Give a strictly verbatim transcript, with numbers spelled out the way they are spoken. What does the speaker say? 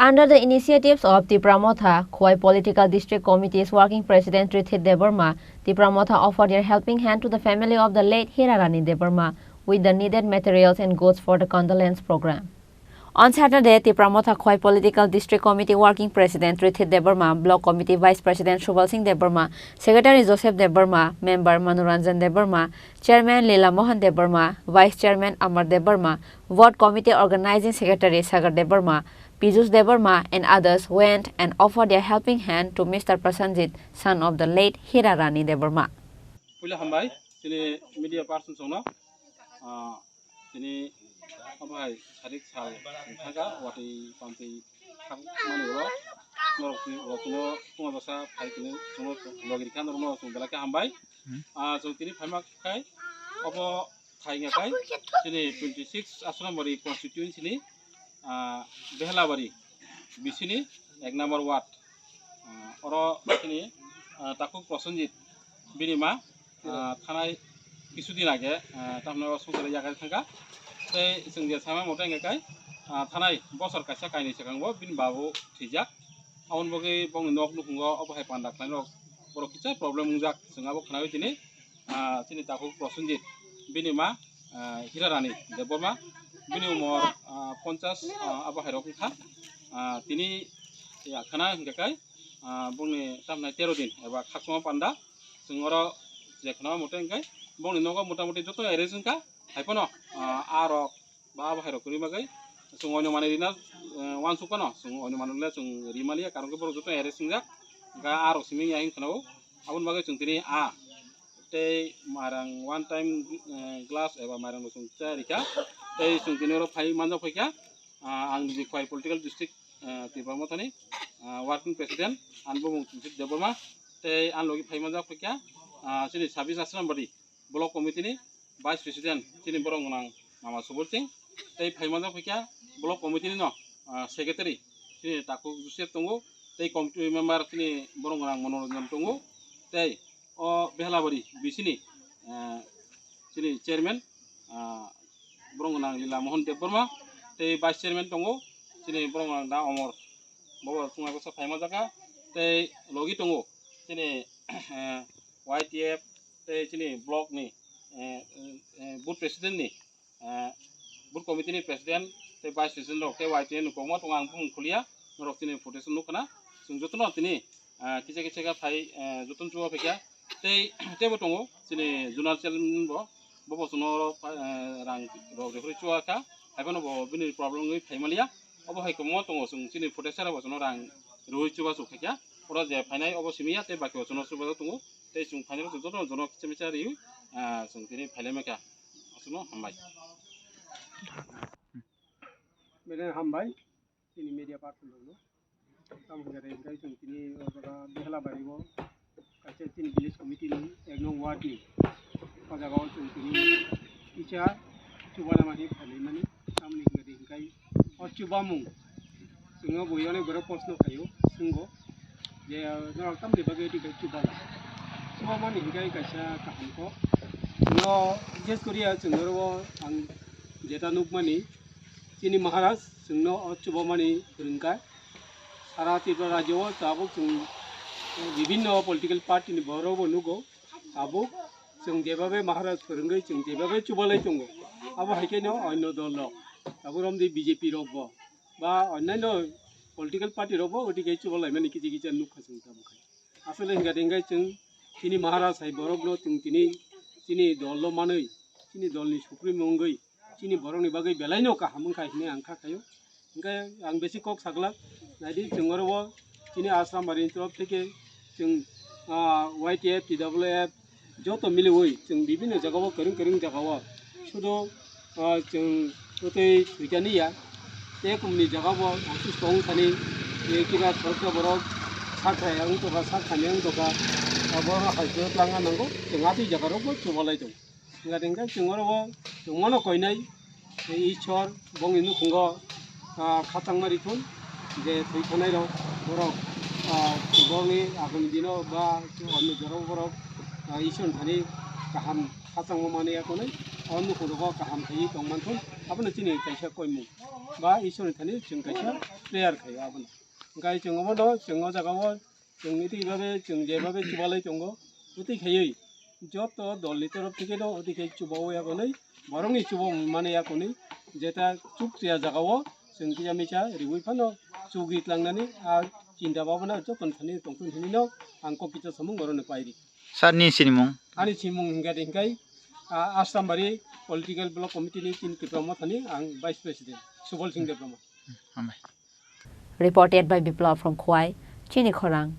Under the initiatives of Tipra Motha, Khowai Political District Committee's Working President Trithit Debbarma, Tipra Motha offered their helping hand to the family of the late Hirarani Debbarma with the needed materials and goods for the condolence program. On Saturday, Tipra Motha Khowai Political District Committee Working President Trithit Debbarma, Block Committee Vice President Subal Singh Debbarma, Secretary Joseph Debbarma, Member Manoranjan Debbarma, Chairman Lila Mohan Debbarma, Vice Chairman Amar Debbarma, Ward Committee Organizing Secretary Sagar Debbarma, Pijus Debbarma and others went and offered their helping hand to Mister Prasanjit, son of the late Hirarani Debbarma. Puila hambai, chini media person songno, ah, chini obo hai sarik sal thangka, watwi pamtwi thangmani ulo, norok ni ulo kuno, kuno bwsa phai kuno, kuno logi rikha norokno chwng belai khe hambai. Hmm. Ah, chwng tini phaima khai, obo Thai hwnka khe chini twenty six Asrambari constituency ni, ah, Behlabari bisini ek number ward. Ah, oro chini, ah, Takhuk Prosenjit bini ma, ah, thanai kisu din age, ah, tamno songchar yakarwi thangkha. Tei chwng je sama mote hwnka khe, ah, thanai bosor kaisa kainwi swkang bo bini babu thwijak. Aboni bagwi bongni nok nukhungo obo hai panda khlainai rok borok kisa problem wngjak, chwng abo khnawi tini, ah, chini Takhuk Prosenjit, bini ma, ah, Hirarani Debbarma, bini umor, ah, ponchas, ah, abo hai rok wngkha. Ah, tini ya khna hwnka khe, ah, bongni tamnai tero din eba khakchangma panda, chwng oro je khna mote hwnka khe bongni nogo motamoti joto arrange wngkha, hai phano, ah, a rok ba abo hai rok kwrwi bagwi chwng oino manwi rina, eh, uansuk phano chwng oino manwi le chwng ri maliya, karon khe borok joto arrange wngjak, hwnka a rok simi ya hwn khna o, aboni bagwi chwng tini a tei mairang one time, eh, glass eba mairang bo chwng cha rikha. Tei chwng tini oro phai manjak phaikha, ah, ang niji Khowai Political District, eh, Tipra Mothani, ah, Working President, ani bumung Trithit Debbarma. Tei ani logi phai manjak phaikha, ah, chini sabis Asrambari Block Committee ni Vice President, chini borok gwnang Mama Subal Singh. Tei phai manjak phaikha Block Committee ni no, ah, Secretary, chini Takhuk Joseph tongo. Tei committee member chini borok gwnang Manoranjan tongo. Tei o Behlabari bisini, eh, chini chairman, ah, borok gwnang Lila Mohan Debbarma, tei vice chairman tongo chini borok gwnang da Omor, bobo chwngno bwsa phaima jaka, tei logi tongo chini, eh, Y T F tei chini block ni, eh, eh, booth president ni, eh, booth committee ni president tei vice president rok tei Y T N ni kokma tongo, ang bumung khulia, norok chini footage nukha na, chwng jotono tini, eh, kisa kisa khe phai, eh, jotono chuba phaikha, tei teibo tongo chini zonal chairman bo, bobo chwngno, eh, rang rok rehorwi chuakha, haiphano bo bini problem wngwi phaimaliya, obo hai kwbangma tongo, chwng chini footage rok bo chwngno rang rwui chubachu phaikha, oro je phainai obo simiya tei baki bo chwngno chubajak tongo. Tei chwng phainai rok jotono jono kicha micha riwi, ah, chwng tini phailaimai kha. Aswkno hambai. Bene hambai, chini media person rokno. Tamo hwnkhai chwng tini o jaga Behlabari o kaisa chini village committee ni ek nong ward ni o jaga o chwng tini kisa chubana mani phailaimani. Tamni hwnkhai o chubamung chwngno bui onek borok proshno khaio, swngo je norok tamni bagwi twi chuba lai. Chubamani hwnkhe kaisa kaham kok. Chwngno bises koriya chwng oro ang jeta nukmani chini Maharaj chwngno o chubamani phwrwngkha. Sara Tripura rajyo o tabuk chwng bibhinno political party ni borok bo nugo. Tabuk chwng jebabe Maharaj phwrwngwi chwng jebabe chubalai tongo, abo hai khe no onno dol rok, tabuk romdi B J P rok bo ba onnaino political party rok bo odi khe chubalaimani kisa kisa nukha chwng tabuk hai. Asole hwnkha de hwnkhe chwng chini Maharaj hai borok no chwng tini chini dol no manwi chini dol ni supremo wngwi chini borokni bagwi belaino kaham wngkha hinwi ang kha khaio. Hwnkhe ang besi kok saglak, naidi chwng oro o chini Asrambari ni torof theke chwng, ah, Y T F, T W F joto miliwi chwng bibinno jagao kwrwng kwrwng jagao sudu, ah, chwng twtwi thwikani ya. Tei kumni jagao osusto wngthani, tei kiba khoroksa borok sak thai wngtokha, sak thani wngtokha, abo hai khe twlangna nango, chwng atwi jagarokbo chubalai tongo. Hwnkhe hwnkhe chwng oro o chwng mano koinai Ishwar bongni nukhungo, ah, khachangma rithun je thwi thanai rok borok, ah, borokni agami dino ba onno jorao borok, ah, Ishwar thani kaham khachangma manwi ya konwi o nukhung rogo kaham khaiwi tong manthun, abono chini kaisa koimung ba Ishwrni thani chwng kaisa prayer khaio abono. Hwnkhe chwng obono chwng o jaga o chwng niti babe chwng jebabe chubalai tongo, bwtwi khaiwi joto dolni torof theke no bwtwi khai chubaui yakonwi, borokni chuba mane yakonwi, jeta chukya jaga o chwng kisa misa riwi phano chugwi tlangnani a chinta bhabana joto thani tongthun hinwi no ang kok kisa samung borokno pairi. Sir ni sinimung? Ani sinimung hingkha de hingkai, ah, Asrambari Political Block Committee ni chini Tipra Motha ni ang Vice President, Subal Singh Debbarma. Hambai. Reported by Biplab from Khowai, Chini Khorang.